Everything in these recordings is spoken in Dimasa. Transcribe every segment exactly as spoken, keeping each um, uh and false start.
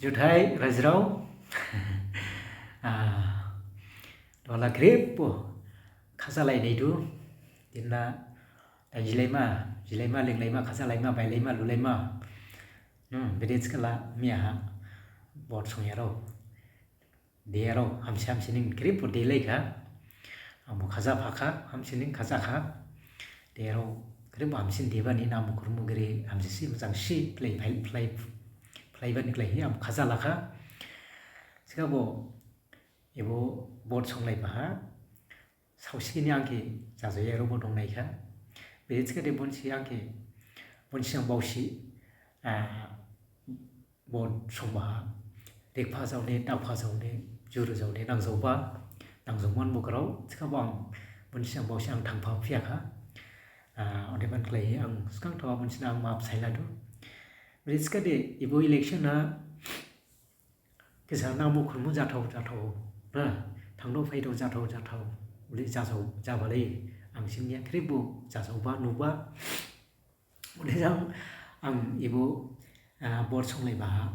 Juthai rajirao. Ah, duhala khrip bo khaja lainaidu. Dinna, da jilaima, jilaima, linglaima, khaja laima, bailaima, lulaima. Hmm, bede thikhala miyaha vote songyarao. Deyarao, hamsi hamsi ning khrip bo delaikha. Angbo khaja phakha, hamsi ning khajakha. Deyarao, khrip bo hamsi ning debani namu khurmu giri, hamsi si, mojang si, play, play, play, play bani khlaihi, ang khaja lakha. Thikhabo, ebo vote songlaibaha. Saosi ni ang khe jajaoyarao bo dongnaikha. Bede thikhade bonsi ang khe, bonsi ang baosi, ah, vote songbaha. Rikpha jaone, daopha jaone, juru jaone, nangjaoba, nangjaoman bo grao, thikhabo ang, bonsi ang baosi ang thangpha phiyakha. Ah, odeban khlaihi ang sgang thaoha bonsi na ang maph sailadu. Bede thikhade, ebo election ha, Kisa namu khurmu jathao jathao, na, thangdao phaidao jathao jathao, uli jajao, jabalai, ang siniya khrip bo jajaoba, nuba. Uli jang ang ebo, ah, vote songlaibaha,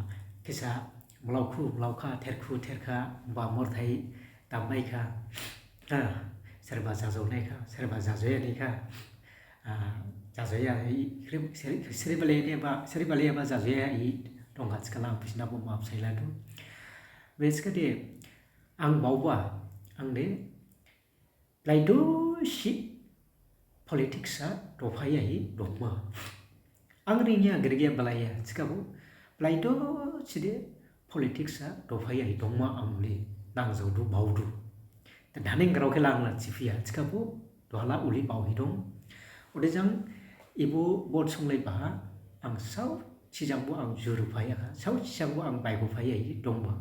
kisa mlaokhu, mlaokha, therkhu, therkha, ba murthai, dambaikha, na, serba jajaonaikha, serba jajaoyanaikha. Ah, jajaoya, i, seri, seri balai ne ba, seri balai ba jajaoya, i, dongkha thikhala ang bonsi na bo maph sailadu. Bede thikhade, ang baoba, ang de, blaidosi politics ha dophaiyahi dongma. Ang ringya, girgiya, balaiya, thikhabo, blaidosi de, politics ha dophaiyahi dongma ang le nangjaodu baodu. Da daning grao khe langla thiphiya, thikhabo duhala uli baohi dong. Odejang ebo vote songlaibaha ang saosi jangbo ang juru phaiyakha, saosi jangbo ang baigo phaiyahi dongba.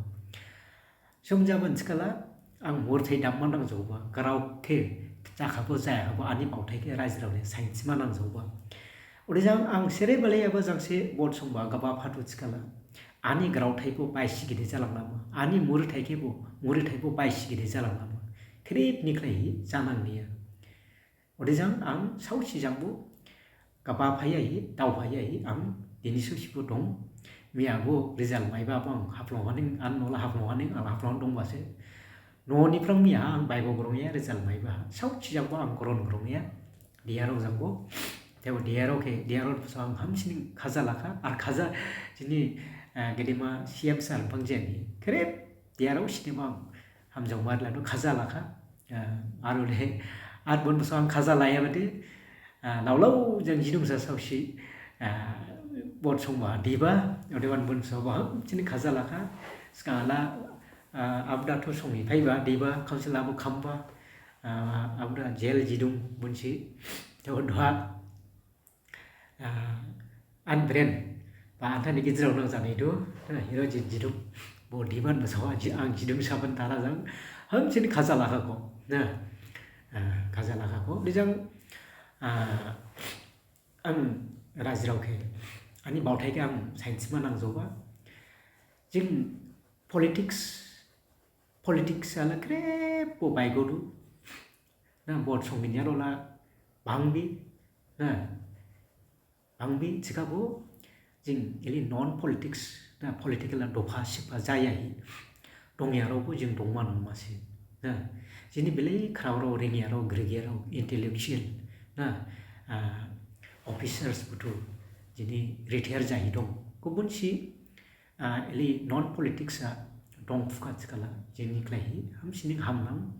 Sumjaban thikhala ang murthai damma nangjaoba, grao khe jakhabo jayakhabo ani baothai khe rajirao ne sainthima nangjaoba. Odejang ang sere balaiyaba jangse vote songba gaba phadu thikhala. Ani graothai bo baisi gede jalanglama, ani murithai khe bo, murithai bo baisi gede jalanglama. Khrip ni khlaihi janang niya. Odejang ang saosi jangbo gaba phaiyahi, dao phaiyahi, ang dini saosibo dong. Miya bo result maiba bo ang Haflong haning, ang nola Haflong haning, ang Haflong dongbase. Noh ni phrang miya ang baigo grongya result maiba. Saosi jangbo ang goron grongya. Deyarao jangbo. Thebo deyarao khe, deyarao so ang hamsining khaja lakha, ar khaja jini, ah, gedema C M sir bang jeni. Khrip, deyarao sinima ang hamjaoma ladu khaja lakha. Ah, ar ule, ar bonbo so ang khaja laya bade, ah, laolao jang jidungsa saosi, ah, vote songba deba, odeban bonbo so bo hamsining khaja lakha. Sgang la, ah, abda tho songhi phaiba deba, council abo khamba, ah, abda jail jidung bonsi, tho dua, ah, an brain, ba anthani gejirao nangjanaidu, na, hero jin jidung, bo deban bo so ang ji-, ang jidung saban tara jang, hamsining khaja lakhakho, na, ah, khaja lakhakho, dijang, ah, ang rajirao khe, ani baothai khe ang sainthima nangjaoba, jing politics, politics ala khrip bo baigodu. Na, vote songginyarao la bangbi, na, bangbi thikhabo, jing ili non politics, na, political ha dopha sipha jayahi dongyarao bo jing dongma nangmasi, na, jini belai khraorao, ringyarao, grigyarao, intellectual, na, ah, officers buthu, jini retire jahi dong. Gubunsi, ah, ili non politics ha dongphukha thikhala, jini khlaihi, hamsining hamnang.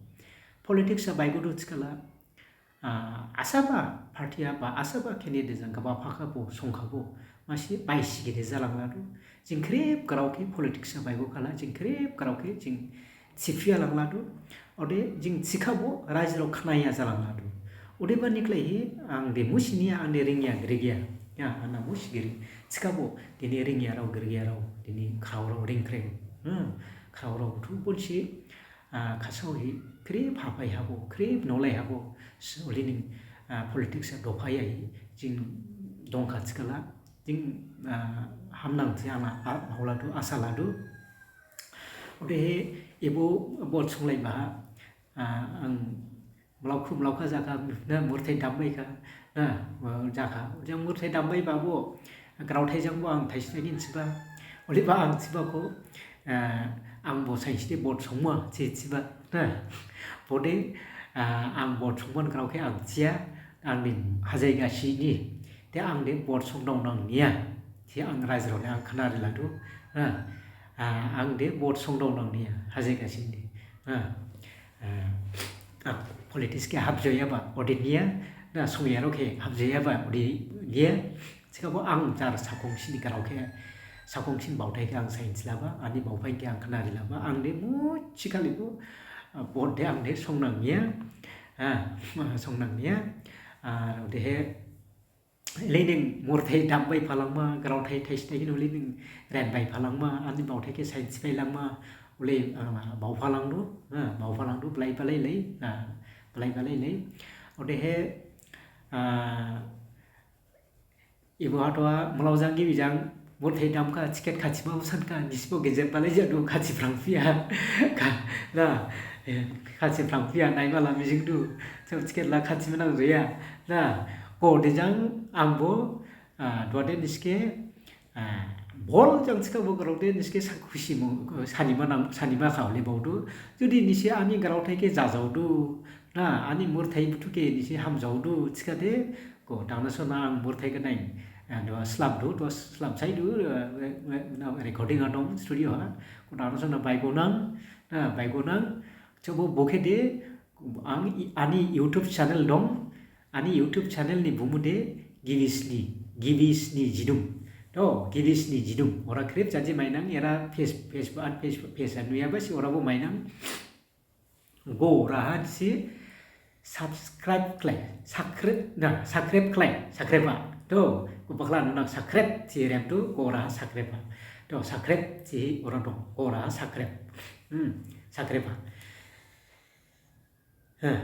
Politics ha baigodu thikhala, ah, asaba party ha ba asaba candidate jang gaba phakhabo, songkhabo, masi baisi gede jalangladu. Jing khrip grao khe politics ha baigokhala, jing khrip grao khe jing thiphiya langladu. Ode jing thikhabo rajirao khnaya jalangladu. Odebani khlaihi ang de musiniya, ang de ringya, grigya. Ya, ana musi giri. Thikhabo, dini ringyarao, grigyarao, dini khraorao, ringkhreng. Hmm, khraorao buthu bonsi, ah, khasaohi, khrip haphai habo, khrip nolai habo, s-, ulining, ah, politics ha dophayahi, jing dongkha thikhala, jing, ah, hamnang thi ana, ah, maoladu, asa ladu. Odehe, ebo vote songlaibaha, ah, ang mlaokhu mlaokha jakha, na, murthai dambaikha, na, ah, jakha. Jang murthai dambaibabo, graothai jangbo ang thaisi thaigin siba, Oliba ang thiba kho, ah, ang bo sainsi de vote songma, thi thiba, na. Bode, ah, ang vote songma grao khe ang thiya, ang ni hajai gasi ni, de ang de vote song dong nang niya, thi ang raijrao le ang khna riladu, na. Ah, ang de vote song dong nang niya, hajai gasi ni, na. Ah, ah, politics khe habjayaba, ode niya, na, songyarao khe habjayaba, ode niya. Thikhabo ang jar sakhongsin grao khe, sakhongsin baothai khe ang sainsilaba, ani baophai khe ang khnarilaba, ang de musi khalibo, ah, vote de ang de songnang niya, ah, songnang niya, ah, odehe, lening murthai dambai phalangma, graothai thaisi thaigin lening renbai phalangma, ani baothai khe sainsibai langma, ule, ah, baophalangdu, ah, baophalangdu, blai balai lei, ah, blai balai lei. Odehe, ah, ibo hathoa, mlaojang gibijang, murthai damkha, ticket khathima usankha, nisibo gejer balai jadu, khathi phrangphiya, kha-, na, eh, khathi phrangphiya, naima la mijingdu, so ticket la khathima nangjaoya, na, ko dejang, angbo, ah, duhade nisikhe, ah, bol jang thikhabo grao de nisikhe sa-, khusi mu-, sanima nang, sanima khaole baodu. Judi nisi ani graothai khe jajaodu, na, ani murthai buthu khe nisi hamjaodu, thikhade, ko, dangna sona ang murthai khe nai, ah, duha slamdu, duha slamsaidu, ah, we-, we-, na, recording ha dong, studio ha, ko, dangna sona baigonang, na, baigonang, chobo bokhe de, ang i-, ani YouTube channel dong, ani YouTube channel ni bumu de Gibisni, Gibisni Jidung. To, Gibisni Jidung. Ora khrip jadi mainang, era Face-, Facebook, an Facebook, Face, an nuyaba si ora bo mainang. Go raha si subscribe khlai, subscribe, na, subscribe khlai, subscribe ba. To, ko bakhla nunang subscribe si rem tu, go raha subscribe ba. To, subscribe si ora dong, go raha subscribe. Hmm, subscribe ba. Hah.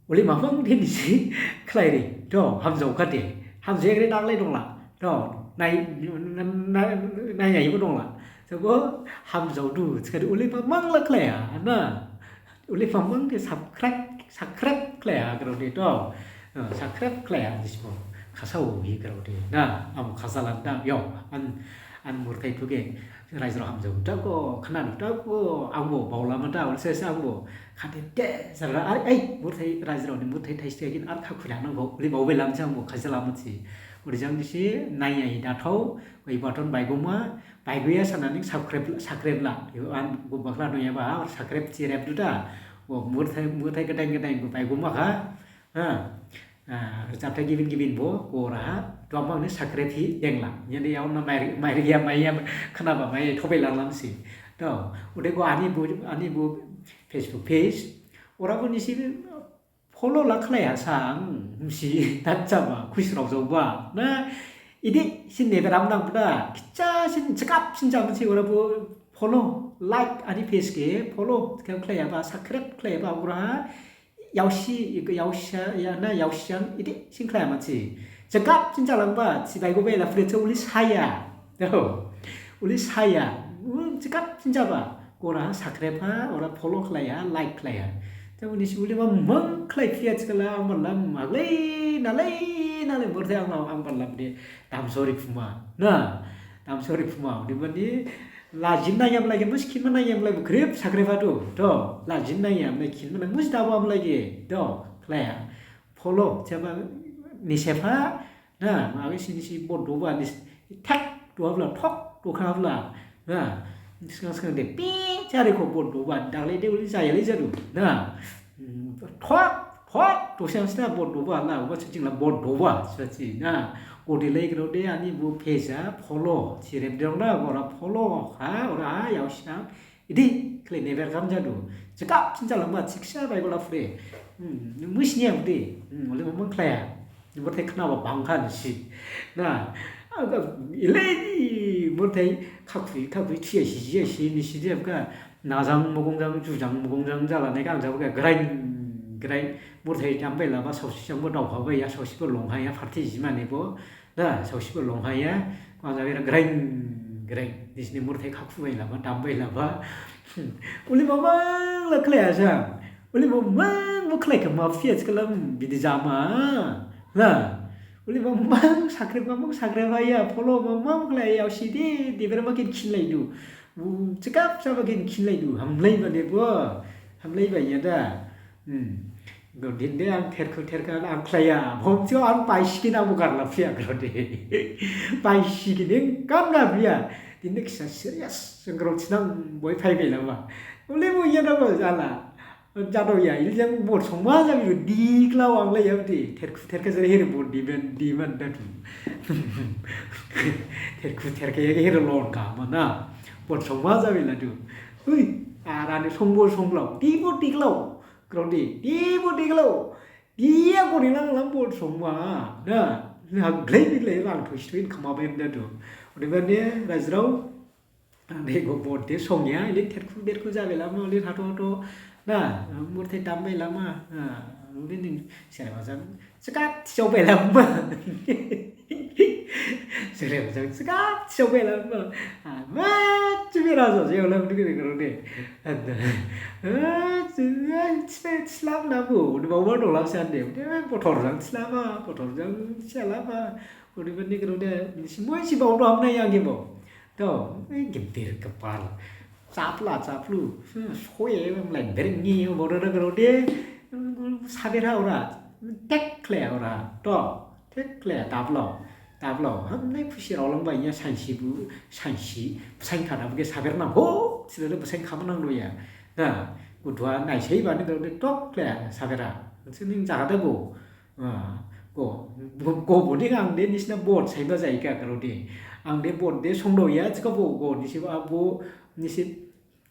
Uli mamang de nisi khlai ri. To, hamjaokhade. Hamjaoyakre daglai dongla. To, nai, nai, nai, nai, nai, bo dongla. Sabo hamjaodu, thikhade uli mamang la khlaiya, na. Uli mamang de subscribe, subscribe khlaiya, grao de to. Eh, subscribe khlaiya, nisibo. Khasao hi grao de. Na, ang khasalanda, yo, an, an murthai thuge. Raijrao hamjao, da ko, khna da ko, angbo, baolama da, uli sese angbo. Khade de, jara, ai, ai, murthai, raijrao ni murthai thaisi thaigin, ar khakhuri nangbo, uli baobai lamsi angbo, khaisa lamsi. Uli jang nisi, naiya hi dathao, oi baton baigoma, baigoya sanani subscribe, subscribe la. Yo, an, go bakhla nuyaba, subscribe si rep duda. O, murthai, murthai gdain gdain, go baigoma kha. Ha. Ah, rajabthai gibin gibin bo, go raha, duha bang ni subscribe hi dengla. Yandi yaona mairi, mairi ya, mai ya, khnaba mai, thobai langlamsi. To, ode go ani bo, ani bo Facebook page. Ora bo nisi follow la khlaiya sang, msi, dat jaba, khusi rao jaoba. Na, idi sin nebe ram dang bda, kicha sin, chakap sin jam si ora bo follow, like, ani page khe follow, khe khlaiyaba, subscribe khlaiyaba, ora ha, yaosi, yaosi, ya, na, yaosi yang, idi, sin khlaiya masi. Chakap sin jalangba, si baigo bela, fre, uli saya. To, uli saya. Hmm, chakap sin jaba. Ora subscribe ha, ora follow khlaiya, like khlaiya. Tabo nisi uli mamang khlaiphiya thikhala, ang balam, aglai, nalai, nalai, murthai ang, ang balam de, damsori phuma. Na, damsori phuma. Odebani, lajin naiya mlai khe, musi khinma naiya mlai, bo khrip subscribe ha du. To, lajin naiya mlai, khinma nai, musi daba mlai khe. To, khlaiya. Follow, jaba, nisepha, na, ma age sini si bo doba, nis-, thak, dohabla, thok, dokhabla, na, sgang sgang de, pi, jari kho bo doba, daglai de uli jaya lai jadu, na, mm, thok, thok, dosiang sina bo doba, na, uba sijing la bo doba, sasi, na, gode lai grao de, ani bo page ha, follow, si rem de na, ora follow, ha, ora ha, yaosiang, Idi, khlai never kam jadu. Chakap chin jalangba, chiksa Bible a phure. Hmm, musi niya budi. Hmm, uli mamang khlaiya. Murthai khnaba bangkha nisi. Na, aga, ilai ni murthai khakhui, khakhui, thiya si, thiya si, nisi de abga. Najang mugungjang, jujang mugungjang, jala nai kang jabga, grain, grain. Murthai jambai laba, saosi jangbo daophabai ya, saosibo longhaya, party jimanibo. Da, saosibo longhaya, kho ang jabira grain, grain. Nisini murthai khakhubai laba, dambai laba. Hmm. Uli mamang la khlaiya sang. Uli mamang bo khlai kha ma phiya thikhala bidi jama. La. Uli mamang sakrep, mamang sakrep haya, polo mamang khlai yao sidi, diber ma kin khinlaidu. Bu, chekap saba kin khinlaidu, hamlai bane bo, hamlai baya da. Hmm. Go dinde ang therkhu therkha ang khlaiya, bom sio ang paisikin ang bugar laphiya go de. Paisikin eng kan ga biya. Dinde kisa serious, sengkro sinang boi phai bela ba. Uli bo ya da ba jala. Jadao ya, iljang bot songma jabi, diklao ang lai yabdi, therkhu therkha jare here bot diben, diben datu. Therkhu therkha ya here lon ka mana. Bot songma jabi ladu. Ui, arani songbo songlao, dibo diklao. Grodi, dibo diklao. Dia gori lang lam bot songma. Na, na glei diklei lang thuis thuin khama bem datu. Odebani rajrao, Ang de go bot de songya, ili therkhu therkhu jabe lama, ili hato hato, na, murthai dam bai lama, na, ili ning sereba jang, sekat sio bai lama. Sereba jang, sekat sio bai lama. Ah, ma, cumi rasa sio lam tu kiri kiri de. Anda, ah, cumi, cumi selam na bu, udah bawa dolar sande, udah motor jang selama, motor jang selama. Odebani kiri de, ini semua isi bawa dolar na yang gitu. To, eh, gedir kepal. Chapla, chaplu. Hmm, soye, mlai berngi, borora grode. Sabera ora. Tekle ora. To, tekle, tablo. Tablo. Hamne khusi rao lang baiya sainsi bu, sainsi. Sain khada bu ke saber nang. Ho, sila le sain khama nang doya. Na, gudua naisai bani grode tokle sabera. Sining jagada bu. Ah, go, go, go, bo de ang de nisina bot saiba jaika grode. Ang de bot de songdoya, jika bo, go, nisi ba, bo, nisi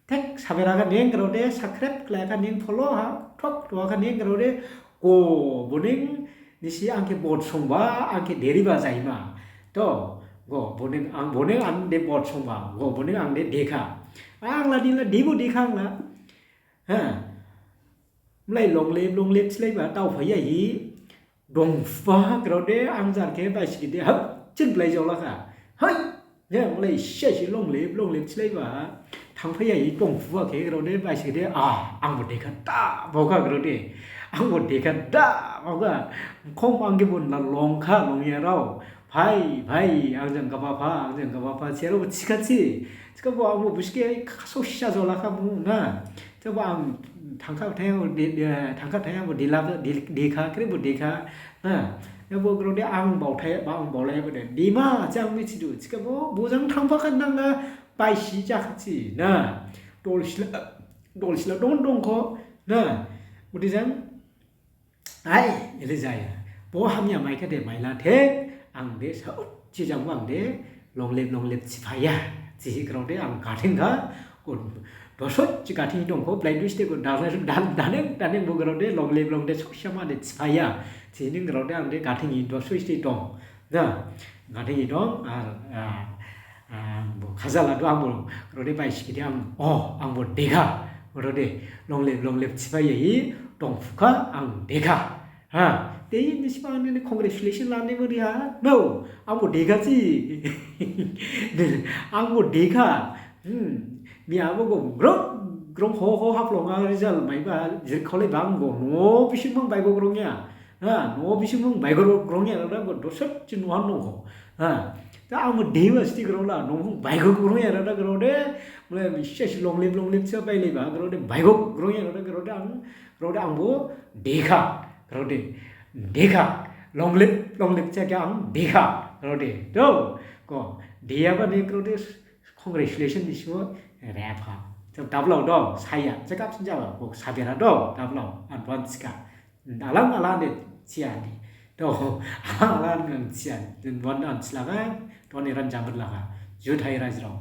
tek sabera ka neng grode, sakrep klai ka neng polo ha, thok dua ka neng grode, go, bo neng nisi ang ke bot songba, ang ke deriba jaima. To, go, bo neng ang, bo neng ang de bot songba, go, bo neng ang de dekha. Ang la di la, di bo dekha ang la. Ha. Mlai longlep longlep slaiba tao phaiya hi dongphuba grode ang jar khe baisigi de hap chin blai jaolakha. Hai! Ne mlai sesi longlep longlep slaiba thangphaiya hi dongphuba khe grode baisigi de a ang bo dekha da baokha grode. Ang bo dekha da baokha. Khom ang gibun la longkha longyarao. Phai, phai, ang jang gabapha, ang jang gabapha, sero bo thikha thi. Thikha bo ang bo buske khaso sisa jaolakha mu na. Thikha bo ang thangkha thai ang bo de, de, thangkha thai ang bo dila, de, dekha, kre bo dekha. Na, ya bo grode ang baothai, ba ang baolai bo de. Dima, jang mithidu. Thikha bo, bo jang thangpha khan nang na, baisi jakha thi. Na, dol sila, dol sila dong dongkho. Na, bo de jang, Ai, ele jaya. Bo hamya maikha de maila the, ang de sao, chijang ang de, longlep, longlep siphaya. Chihi grode ang gathing kha, go, dosot chi gathing dongkho, blai dus de go, dan, dan, daneng, daneng bo grode, longlep, longlep soksama de siphaya. Chining grode ang de gathing hi dosot de dong. Da, gathing hi dong, ar, ah, Ang bo khajala du ang bo, grode baisigi de ang, oh, ang bo dekha, grode, longlep, longlep siphaiya hi, dongphukha, ang dekha. Ha, de, nisiba ang ne congratulation lane bo riha, no, ang bo dekha si. Ang bo dekha. Hmm, miya bo go, grong, grong ho, ho, Haflong ha result maiba, jir khole bang go, no, bising mang bai go grongya. Ha, no bising mang bai go grongya, da go, dosot chin wan no go. Ha, ta ang mo dewa sti grong la, no mo bai go grong ya da grong de, mle mi ses longlep longlep cha bai le ba grong de, bai go grong ya da grong de ang, grong de ang bo dekha, grong de, dekha, longlep longlep cha kya ang dekha, grong de, to, ko, deya ba ne grong de, congratulation ni simo, rep ha. Cha tablo do, saya, cha kap sin jaba, ko sabera do, tablo, advance ka. Alam alam de siya di. To, alam alam siya. Wan an silaga, to ni ran jambat laga. Juthai rajrong.